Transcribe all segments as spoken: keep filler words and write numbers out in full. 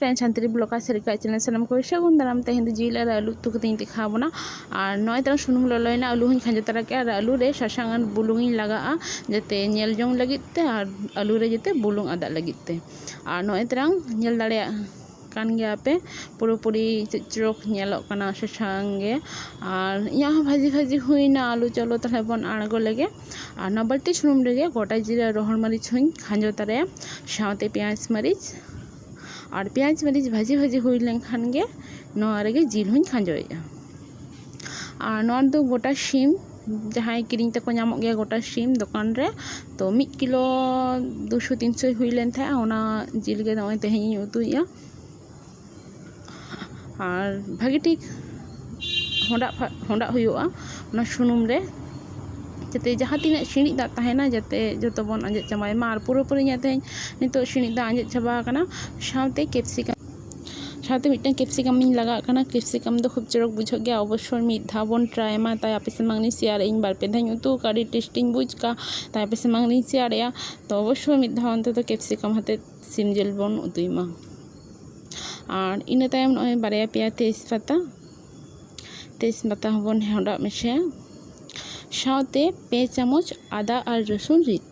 ᱴᱮᱱ Santali blogger ᱥᱟᱹᱨᱤᱠᱟ channel ᱥᱟᱱᱟᱢ ᱠᱚ ᱥᱟᱹᱜᱩᱱ ᱫᱟᱨᱟᱢ᱾ ᱛᱮᱦᱮᱧ ᱫᱚ ᱡᱤᱞ ᱟᱨ ᱟᱹᱞᱩ ᱩᱛᱩ ᱠᱟᱛᱮᱧ ᱫᱮᱠᱷᱟᱣ ᱵᱚᱱᱟ᱾ ᱟᱨ ᱱᱚᱜᱼᱚᱭ ᱛᱟᱨᱟ ᱥᱩᱱᱩᱢ ᱞᱚᱞᱚᱭᱮᱱᱟ, ᱟᱹᱞᱩ ᱦᱚᱸᱧ ᱠᱷᱟᱸᱡᱚ ᱛᱟᱨᱟ ᱠᱮᱫᱼᱟ ᱟᱨ ᱟᱹᱞᱩ ᱨᱮ ᱥᱟᱥᱟᱝ ᱟᱨ ᱵᱩᱞᱩᱝ ᱤᱧ ᱞᱟᱜᱟᱜᱼᱟ, ᱡᱟᱛᱮ ᱧᱮᱞ ᱡᱚᱝ ᱞᱟᱹᱜᱤᱫ ᱛᱮ ᱟᱨ ᱟᱹᱞᱩ ᱨᱮ ᱡᱟᱛᱮ ᱵᱩᱞᱩᱝ ᱟᱫᱟᱜ ᱞᱟᱹᱜᱤᱫ ᱛᱮ᱾ ᱟᱨ ᱱᱚᱜᱼᱚᱭ ᱛᱟᱨᱟᱝ ᱧᱮᱞ ᱫᱟᱲᱮᱭᱟᱜ ᱠᱟᱱ ᱜᱮᱭᱟ ᱯᱮ, ᱯᱩᱨᱟᱹᱯᱩᱨᱤ ᱪᱮᱫ ᱪᱚᱨᱚᱠ ᱧᱮᱞᱚᱜ ᱠᱟᱱᱟ ᱥᱟᱥᱟᱝ ᱜᱮ᱾ ᱟᱨ ᱤᱧᱟᱹᱜ ᱦᱚᱸ ᱵᱷᱟᱹᱡᱤ ᱵᱷᱟᱹᱡᱤ ᱦᱩᱭᱱᱟ ᱟᱹᱞᱩ᱾ ᱪᱚᱞᱚ ᱛᱟᱦᱞᱮ ᱵᱚᱱ ᱟᱬᱜᱚ ᱞᱮᱜᱮ᱾ ᱟᱨ ᱱᱚᱣᱟ ᱵᱟᱹᱞᱛᱤ ᱥᱩᱱᱩᱢ ᱨᱮᱜᱮ ᱜᱚᱴᱟ ᱡᱤᱨᱟᱹ, ᱨᱚᱦᱚᱲ ᱢᱟᱹᱨᱤᱪ ᱦᱚᱸᱧ ᱠᱷᱟᱸᱡᱚ ᱛᱟᱨᱟᱭᱟ, ᱥᱟᱶᱛᱮ ᱯᱮᱸᱭᱟᱡᱽ ᱢᱟᱹᱨᱤᱪ᱾ ᱟᱨ ᱯᱮᱸᱭᱟᱡᱽ ᱢᱟᱹᱨᱤᱪ ᱵᱷᱟᱹᱡᱤ ᱵᱷᱟᱹᱡᱤ ᱦᱩᱭ ᱞᱮᱱᱠᱷᱟᱱ ᱜᱮ ᱱᱚᱣᱟ ᱨᱮᱜᱮ ᱡᱤᱞ ᱦᱚᱸᱧ ᱠᱷᱟᱸᱡᱚᱭᱮᱫᱼᱟ᱾ ᱟᱨ ᱱᱚᱣᱟ ᱫᱚ ᱜᱚᱴᱟ ᱥᱤᱢ, ᱡᱟᱦᱟᱸᱭ ᱠᱤᱨᱤᱧ ᱛᱮᱠᱚ ᱧᱟᱢᱚᱜ ᱜᱮᱭᱟ ᱜᱚᱴᱟ ᱥᱤᱢ ᱫᱚᱠᱟᱱ ᱨᱮ, ᱛᱚ ᱢᱤᱫ ᱠᱤᱞᱳ ᱫᱩᱥᱚ ᱛᱤᱱᱥᱚ ᱦᱩᱭ ᱞᱮᱱ ᱛᱟᱦᱮᱸᱜᱼᱟ, ᱚᱱᱟ ᱡᱤᱞ ᱜᱮ ᱱᱚᱜᱼᱚᱭ ᱛᱮᱦᱮᱧ ᱤᱧ ᱩᱛᱩᱭᱮᱫᱼᱟ᱾ ᱟᱨ ᱵᱷᱟᱹᱜᱤ ᱴᱷᱤᱠ ᱦᱚᱸᱰᱟᱜ ᱯᱷᱟ-, ᱦᱚᱸᱰᱟᱜ ᱦᱩᱭᱩᱜᱼᱟ ᱚᱱᱟ ᱥᱩᱱᱩᱢ ᱨᱮ, ᱡᱟᱛᱮ ᱡᱟᱦᱟᱸ ᱛᱤᱱᱟᱹᱜ ᱥᱤᱬᱤᱡ ᱫᱟᱜ ᱛᱟᱦᱮᱱᱟ ᱡᱟᱛᱮ ᱡᱚᱛᱚ ᱵᱚᱱ ᱟᱸᱡᱮᱫ ᱪᱟᱵᱟᱭ ᱢᱟ᱾ ᱟᱨ ᱯᱩᱨᱟᱹᱯᱩᱨᱤ ᱤᱧᱟᱹᱜ ᱛᱮᱦᱮᱧ ᱱᱤᱛᱚᱜ ᱥᱤᱬᱤᱡ ᱫᱟᱜ ᱟᱸᱡᱮᱫ ᱪᱟᱵᱟ ᱟᱠᱟᱱᱟ᱾ ᱥᱟᱶᱛᱮ ᱠᱮᱯᱥᱤᱠᱟᱢ, ᱥᱟᱶᱛᱮ ᱢᱤᱫᱴᱟᱝ ᱠᱮᱯᱥᱤᱠᱟᱢ ᱤᱧ ᱞᱟᱜᱟᱜ ᱠᱟᱱᱟ᱾ ᱠᱮᱯᱥᱤᱠᱟᱢ ᱫᱚ ᱠᱷᱩᱵ ᱪᱚᱨᱚᱠ ᱵᱩᱡᱷᱟᱹᱜ ᱜᱮᱭᱟ, ᱚᱵᱚᱥᱥᱳᱭ ᱢᱤᱫ ᱫᱷᱟᱣ ᱵᱚᱱ ᱴᱨᱟᱭ ᱢᱟ᱾ ᱛᱟᱭ ᱟᱯᱮ ᱥᱟᱢᱟᱝ ᱨᱤᱧ ᱥᱮᱭᱟᱨᱮᱫ ᱟᱹᱧ, ᱵᱟᱨ ᱯᱮ ᱫᱷᱟᱣ ᱤᱧ ᱩᱛᱩ ᱟᱠᱟᱫᱼᱟ, ᱟᱹᱰᱤ ᱴᱮᱥᱴᱤᱧ ᱵᱩᱡᱽ ᱟᱠᱟᱫᱼᱟ᱾ ᱛᱟᱭ ᱟᱯᱮ ᱥᱟᱢᱟᱝ ᱨᱤᱧ ᱥᱮᱭᱟᱨᱮᱫᱼᱟ᱾ ᱛᱚ ᱚᱵᱚᱥᱥᱳᱭ ᱢᱤᱫ ᱫᱷᱟᱣ ᱚᱱᱛᱚᱛᱚ ᱠᱮᱯᱥᱤᱠᱟᱢ ᱟᱛᱮᱫ ᱥᱤᱢ ᱡᱤᱞ ᱵᱚᱱ ᱩᱛᱩᱭ ᱢᱟ᱾ ᱟᱨ ᱤᱱᱟᱹ ᱛᱟᱭᱚᱢ ᱱᱚᱜᱼᱚᱭ ᱵᱟᱨᱭᱟ ᱯᱮᱭᱟ ᱛᱮᱡᱽᱯᱟᱛᱟ, ᱛᱮᱡᱽᱯᱟᱛᱟ ᱦᱚᱸᱵᱚᱱ ᱦᱚᱸᱰᱟᱜ ᱢᱮᱥᱟᱭᱟ, ᱥᱟᱶᱛᱮ ᱯᱮ ᱪᱟᱢᱚᱪ ᱟᱫᱟ ᱟᱨ ᱨᱟᱹᱥᱩᱱ ᱨᱤᱫ᱾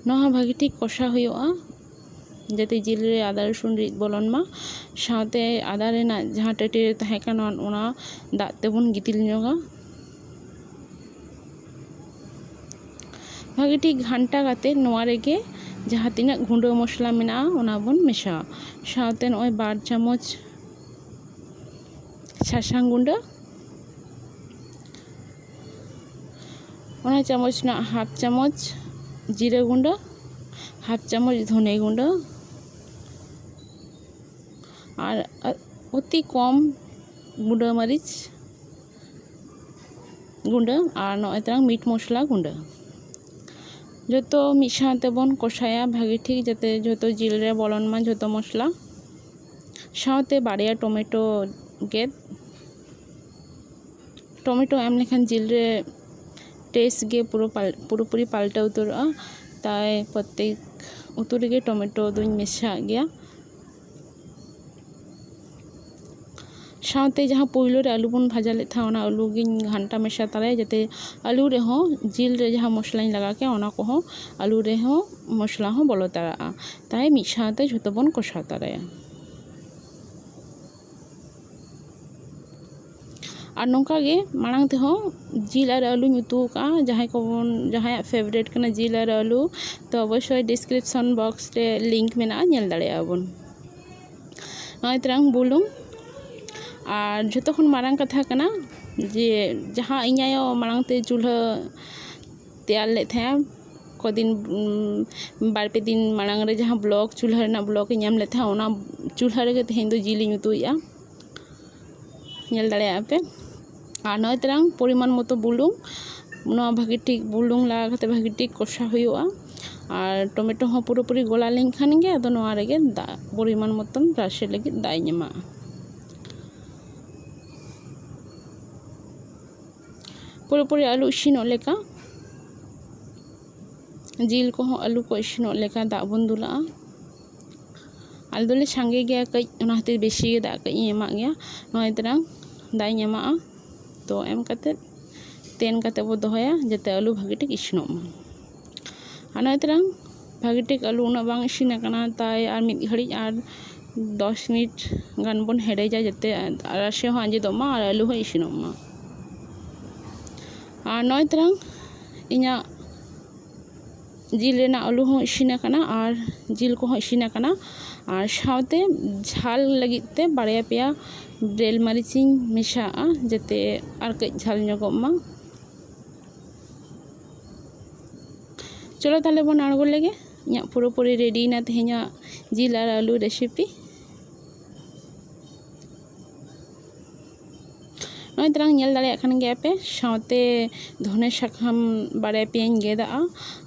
ᱱᱚᱣᱟ ᱦᱚᱸ ᱵᱷᱟᱹᱜᱤ ᱴᱷᱤᱠ ᱠᱚᱥᱟᱣ ᱦᱩᱭᱩᱜᱼᱟ, ᱡᱟᱛᱮ ᱡᱤᱞ ᱨᱮ ᱟᱫᱟ ᱨᱟᱹᱥᱩᱱ ᱨᱤᱫ ᱵᱚᱞᱚᱱ ᱢᱟ᱾ ᱥᱟᱶᱛᱮ ᱟᱫᱟ ᱨᱮᱱᱟᱜ ᱡᱟᱦᱟᱸ ᱴᱟᱹᱴᱭᱟᱹ ᱛᱟᱦᱮᱸ ᱠᱟᱱᱟ, ᱚᱱᱟ ᱫᱟᱜ ᱛᱮᱵᱚᱱ ᱜᱤᱛᱤᱞ ᱧᱚᱜᱟ᱾ ᱵᱷᱟᱹᱜᱤ ᱴᱷᱤᱠ ᱜᱷᱟᱱᱴᱟ ᱠᱟᱛᱮ ᱱᱚᱣᱟ ᱨᱮᱜᱮ ᱡᱟᱦᱟᱸ ᱛᱤᱱᱟᱹᱜ ᱜᱩᱸᱰᱟᱹ ᱢᱚᱥᱞᱟ ᱢᱮᱱᱟᱜᱼᱟ, ᱚᱱᱟ ᱵᱚᱱ ᱢᱮᱥᱟᱣᱟ᱾ ᱥᱟᱶᱛᱮ ᱱᱚᱜᱼᱚᱭ ᱵᱟᱨ ᱪᱟᱢᱚᱪ ᱥᱟᱥᱟᱝ ᱜᱩᱸᱰᱟᱹ, ᱚᱱᱟ ᱪᱟᱢᱚᱪ ᱨᱮᱱᱟᱜ ᱦᱟᱯ ᱪᱟᱢᱚᱪ ᱡᱤᱨᱟᱹ ᱜᱩᱸᱰᱟᱹ, ᱦᱟᱯ ᱪᱟᱢᱚᱪ ᱫᱷᱚᱱᱮ ᱜᱩᱸᱰᱟᱹ, ᱟᱨ ᱚᱛᱤ ᱠᱚᱢ ᱜᱩᱸᱰᱟᱹ ᱢᱟᱹᱨᱤᱪ ᱜᱩᱸᱰᱟᱹ, ᱟᱨ ᱱᱚᱜᱼᱚᱭ ᱛᱟᱨᱟᱝ ᱢᱤᱴ ᱢᱚᱥᱞᱟ ᱜᱩᱸᱰᱟᱹ᱾ ᱡᱚᱛᱚ ᱢᱤᱫ ᱥᱟᱶ ᱛᱮᱵᱚᱱ ᱠᱚᱥᱟᱭᱟ ᱵᱷᱟᱹᱜᱤ ᱴᱷᱤᱠ, ᱡᱟᱛᱮ ᱡᱚᱛᱚ ᱡᱤᱞ ᱨᱮ ᱵᱚᱞᱚᱱ ᱢᱟ ᱡᱚᱛᱚ ᱢᱚᱥᱞᱟ᱾ ᱥᱟᱶᱛᱮ ᱵᱟᱨᱭᱟ ᱴᱚᱢᱮᱴᱳ ᱜᱮᱫ᱾ ᱴᱚᱢᱮᱴᱳ ᱮᱢ ᱞᱮᱠᱷᱟᱱ ᱡᱤᱞ ᱨᱮ ᱴᱮᱥᱴ ᱜᱮ ᱯᱩᱨᱟᱹ ᱯᱟᱞ-, ᱯᱩᱨᱟᱹᱯᱩᱨᱤ ᱯᱟᱞᱴᱟᱣ ᱩᱛᱟᱹᱨᱚᱜᱼᱟ᱾ ᱛᱟᱭ ᱯᱨᱚᱛᱮᱠ ᱩᱛᱩ ᱨᱮᱜᱮ ᱴᱚᱢᱮᱴᱳ ᱫᱚᱧ ᱢᱮᱥᱟᱣᱟᱜ ᱜᱮᱭᱟ᱾ ᱥᱟᱶᱛᱮ ᱡᱟᱦᱟᱸ ᱯᱳᱭᱞᱳ ᱨᱮ ᱟᱹᱞᱩ ᱵᱚᱱ ᱵᱷᱟᱡᱟ ᱞᱮᱫ ᱛᱟᱦᱮᱸᱫ, ᱚᱱᱟ ᱟᱹᱞᱩ ᱜᱤᱧ ᱜᱷᱟᱱᱴᱟ ᱢᱮᱥᱟ ᱛᱟᱨᱟᱭᱟ, ᱡᱟᱛᱮ ᱟᱹᱞᱩ ᱨᱮᱦᱚᱸ ᱡᱤᱞ ᱨᱮ ᱡᱟᱦᱟᱸ ᱢᱚᱥᱞᱟᱧ ᱞᱟᱜᱟᱣ ᱠᱮᱫᱟ, ᱚᱱᱟ ᱠᱚᱦᱚᱸ ᱟᱹᱞᱩ ᱨᱮᱦᱚᱸ ᱢᱚᱥᱞᱟ ᱦᱚᱸ ᱵᱚᱞᱚ ᱛᱟᱨᱟᱜᱼᱟ᱾ ᱛᱟᱭ ᱢᱤᱫ ᱥᱟᱶᱛᱮ ᱡᱷᱚᱛᱚ ᱵᱚᱱ ᱠᱚᱥᱟᱣ ᱛᱟᱨᱟᱭᱟ᱾ ᱟᱨ ᱱᱚᱝᱠᱟ ᱜᱮ ᱢᱟᱲᱟᱝ ᱛᱮᱦᱚᱸ ᱡᱤᱞ ᱟᱨ ᱟᱹᱞᱩᱧ ᱩᱛᱩ ᱟᱠᱟᱫᱼᱟ᱾ ᱡᱟᱦᱟᱸᱭ ᱠᱚᱵᱚᱱ, ᱡᱟᱦᱟᱸᱭᱟᱜ ᱯᱷᱮᱵᱟᱨᱮᱴ ᱠᱟᱱᱟ ᱡᱤᱞ ᱟᱨ ᱟᱹᱞᱩ, ᱛᱚ ᱚᱵᱚᱥᱥᱳᱭ ᱰᱤᱥᱠᱨᱤᱯᱥᱚᱱ ᱵᱚᱠᱥ ᱨᱮ ᱞᱤᱝᱠ ᱢᱮᱱᱟᱜᱼᱟ, ᱧᱮᱞ ᱫᱟᱲᱮᱭᱟᱜᱼᱟ ᱵᱚᱱ᱾ ᱱᱚᱜᱼᱚᱭ ᱛᱟᱨᱟᱝ ᱵᱩᱞᱩᱝ᱾ ᱟᱨ ᱡᱷᱚᱛᱚ ᱠᱷᱚᱱ ᱢᱟᱨᱟᱝ ᱠᱟᱛᱷᱟ ᱠᱟᱱᱟ ᱡᱮ ᱡᱟᱦᱟᱸ ᱤᱧ ᱟᱭᱳ ᱢᱟᱲᱟᱝ ᱛᱮ ᱪᱩᱞᱦᱟᱹ ᱛᱮᱭᱟᱨ ᱞᱮᱫ ᱛᱟᱦᱮᱸᱫ, ᱠᱚᱫᱤᱱ, ᱩᱢ, ᱵᱟᱨ ᱯᱮ ᱫᱤᱱ ᱢᱟᱲᱟᱝ ᱨᱮ ᱡᱟᱦᱟᱸ ᱵᱞᱚᱜ, ᱪᱩᱞᱦᱟᱹ ᱨᱮᱱᱟᱜ ᱵᱞᱚᱜ ᱤᱧ ᱮᱢ ᱞᱮᱫ ᱛᱟᱦᱮᱸᱫ, ᱚᱱᱟ ᱪᱩᱞᱦᱟᱹ ᱨᱮᱜᱮ ᱛᱮᱦᱮᱧ ᱫᱚ ᱡᱤᱞ ᱤᱧ ᱩᱛᱩᱭᱮᱫᱼᱟ, ᱧᱮᱞ ᱫᱟᱲᱮᱭᱟᱜᱼᱟ ᱯᱮ᱾ ᱟᱨ ᱱᱚᱜᱼᱚᱭ ᱛᱟᱨᱟᱝ ᱯᱚᱨᱤᱢᱟᱱ ᱢᱚᱛᱚ ᱵᱩᱞᱩᱝ, ᱱᱚᱣᱟ ᱵᱷᱟᱹᱜᱤ ᱴᱷᱤᱠ ᱵᱩᱞᱩᱝ ᱞᱟᱜᱟᱣ ᱠᱟᱛᱮ ᱵᱷᱟᱹᱜᱤ ᱴᱷᱤᱠ ᱠᱚᱥᱟ ᱦᱩᱭᱩᱜᱼᱟ᱾ ᱟᱨ ᱴᱚᱢᱮᱴᱳ ᱦᱚᱸ ᱯᱩᱨᱟᱹᱯᱩᱨᱤ ᱜᱚᱞᱟ ᱞᱮᱱᱠᱷᱟᱱ ᱜᱮ ᱟᱫᱚ ᱱᱚᱣᱟ ᱨᱮᱜᱮ ᱫᱟᱜ ᱯᱚᱨᱤᱢᱟᱱ ᱢᱚᱛᱚᱱ ᱨᱟᱥᱮ ᱞᱟᱹᱜᱤᱫ ᱫᱟᱜ ᱤᱧ ᱮᱢᱟᱜᱼᱟ᱾ ᱯᱩᱨᱟᱹᱯᱩᱨᱤ ᱟᱹᱞᱩ ᱤᱥᱤᱱᱚᱜ ᱞᱮᱠᱟ, ᱡᱤᱞ ᱠᱚᱦᱚᱸ ᱟᱹᱞᱩ ᱠᱚ ᱤᱥᱤᱱᱚᱜ ᱞᱮᱠᱟ ᱫᱟᱜ ᱵᱚᱱ ᱫᱩᱞᱟᱜᱼᱟ᱾ ᱟᱞᱮ ᱫᱚᱞᱮ ᱥᱟᱸᱜᱮ ᱜᱮᱭᱟ ᱠᱟᱹᱡ, ᱚᱱᱟ ᱠᱷᱟᱹᱛᱤᱨ ᱵᱮᱥᱤ ᱜᱮ ᱫᱟᱜ ᱠᱟᱹᱡ ᱤᱧ ᱮᱢᱟᱜ ᱜᱮᱭᱟ᱾ ᱱᱚᱜᱼᱚᱭ ᱛᱟᱨᱟᱝ ᱫᱟᱜ ᱤᱧ ᱮᱢᱟᱜᱼᱟ᱾ ᱛᱚ ᱮᱢ ᱠᱟᱛᱮᱫ ᱛᱮᱱ ᱠᱟᱛᱮᱫ ᱵᱚ ᱫᱚᱦᱚᱭᱟ, ᱡᱟᱛᱮ ᱟᱹᱞᱩ ᱵᱷᱟᱹᱜᱤ ᱴᱷᱤᱠ ᱤᱥᱤᱱᱚᱜ ᱢᱟ᱾ ᱟᱨ ᱱᱚᱜᱼᱚᱭ ᱛᱟᱨᱟᱝ ᱵᱷᱟᱹᱜᱤ ᱴᱷᱤᱠ ᱟᱹᱞᱩ ᱩᱱᱟᱹᱜ ᱵᱟᱝ ᱤᱥᱤᱱ ᱟᱠᱟᱱᱟ, ᱛᱟᱭ ᱟᱨ ᱢᱤᱫ ᱜᱷᱟᱹᱲᱤᱡ ᱟᱨ ᱫᱚᱥ ᱢᱤᱱᱤᱴ ᱜᱟᱱ ᱵᱚᱱ ᱦᱮᱰᱮᱡᱟ, ᱡᱟᱛᱮ ᱨᱟᱥᱮ ᱦᱚᱸ ᱟᱸᱡᱮᱫᱚᱜ ᱢᱟ ᱟᱨ ᱟᱹᱞᱩ ᱦᱚᱸ ᱤᱥᱤᱱᱚᱜ ᱢᱟ᱾ ᱟᱨ ᱱᱚᱜᱼᱚᱭ ᱛᱟᱨᱟᱝ ᱤᱧᱟᱹᱜ ᱡᱤᱞ ᱨᱮᱱᱟᱜ ᱟᱹᱞᱩ ᱦᱚᱸ ᱤᱥᱤᱱ ᱟᱠᱟᱱᱟ ᱟᱨ ᱡᱤᱞ ᱠᱚᱦᱚᱸ ᱤᱥᱤᱱ ᱟᱠᱟᱱᱟ᱾ ᱟᱨ ᱥᱟᱶᱛᱮ ᱡᱷᱟᱞ ᱞᱟᱹᱜᱤᱫ ᱛᱮ ᱵᱟᱨᱭᱟ ᱯᱮᱭᱟ ᱵᱮᱨᱮᱞ ᱢᱟᱹᱨᱤᱪ ᱤᱧ ᱢᱮᱥᱟᱜᱼᱟ, ᱡᱟᱛᱮ ᱟᱨ ᱠᱟᱹᱡ ᱡᱷᱟᱞ ᱧᱚᱜᱚᱜ ᱢᱟ᱾ ᱪᱚᱞᱚ ᱛᱟᱦᱞᱮ ᱵᱚᱱ ᱟᱬᱜᱚ ᱞᱮᱜᱮ᱾ ᱤᱧᱟᱹᱜ ᱯᱩᱨᱟᱹᱯᱩᱨᱤ ᱨᱮᱰᱤᱭᱮᱱᱟ ᱛᱮᱦᱮᱧᱟᱜ ᱡᱤᱞ ᱟᱨ ᱟᱹᱞᱩ ᱨᱮᱥᱤᱯᱤ᱾ ᱱᱚᱜᱼᱚᱭ ᱛᱟᱞᱟᱝ ᱧᱮᱞ ᱫᱟᱲᱮᱭᱟᱜ ᱠᱟᱱ ᱜᱮᱭᱟ ᱯᱮ, ᱥᱟᱶᱛᱮ ᱫᱷᱚᱱᱮ ᱥᱟᱠᱟᱢ ᱵᱟᱨᱭᱟ ᱯᱮᱭᱟᱧ ᱜᱮᱫᱟᱜᱼᱟ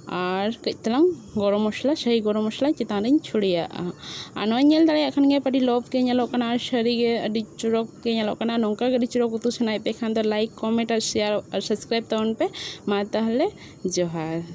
ᱟᱨ ᱠᱟᱹᱡ ᱛᱟᱞᱟᱝ ᱜᱚᱨᱚᱢ ᱢᱚᱥᱞᱟ, ᱥᱟᱹᱦᱤ ᱜᱚᱨᱚᱢ ᱢᱚᱥᱞᱟ ᱪᱮᱛᱟᱱ ᱨᱤᱧ ᱪᱷᱩᱲᱭᱟᱹᱣᱟᱜᱼᱟ᱾ ᱟᱨ ᱱᱚᱜᱼᱚᱭ ᱧᱮᱞ ᱫᱟᱲᱮᱭᱟᱜ ᱠᱟᱱ ᱜᱮᱭᱟ ᱯᱮ, ᱟᱹᱰᱤ ᱞᱚᱵᱽ ᱜᱮ ᱧᱮᱞᱚᱜ ᱠᱟᱱᱟ ᱟᱨ ᱥᱟᱹᱨᱤ ᱜᱮ ᱟᱹᱰᱤ ᱪᱚᱨᱚᱠ ᱜᱮ ᱧᱮᱞᱚᱜ ᱠᱟᱱᱟ᱾ ᱱᱚᱝᱠᱟ ᱜᱮ ᱟᱹᱰᱤ ᱪᱚᱨᱚᱠ ᱩᱛᱩ ᱥᱟᱱᱟᱭᱮᱫ ᱯᱮ ᱠᱷᱟᱱ ᱫᱚ ᱞᱟᱭᱤᱠ, ᱠᱚᱢᱮᱱᱴ ᱟᱨ ᱥᱮᱭᱟᱨ ᱟᱨ ᱥᱟᱵᱥᱠᱨᱟᱭᱤᱵ ᱛᱟᱵᱚᱱ ᱯᱮ᱾ ᱢᱟ ᱛᱟᱦᱞᱮ ᱡᱚᱦᱟᱨ᱾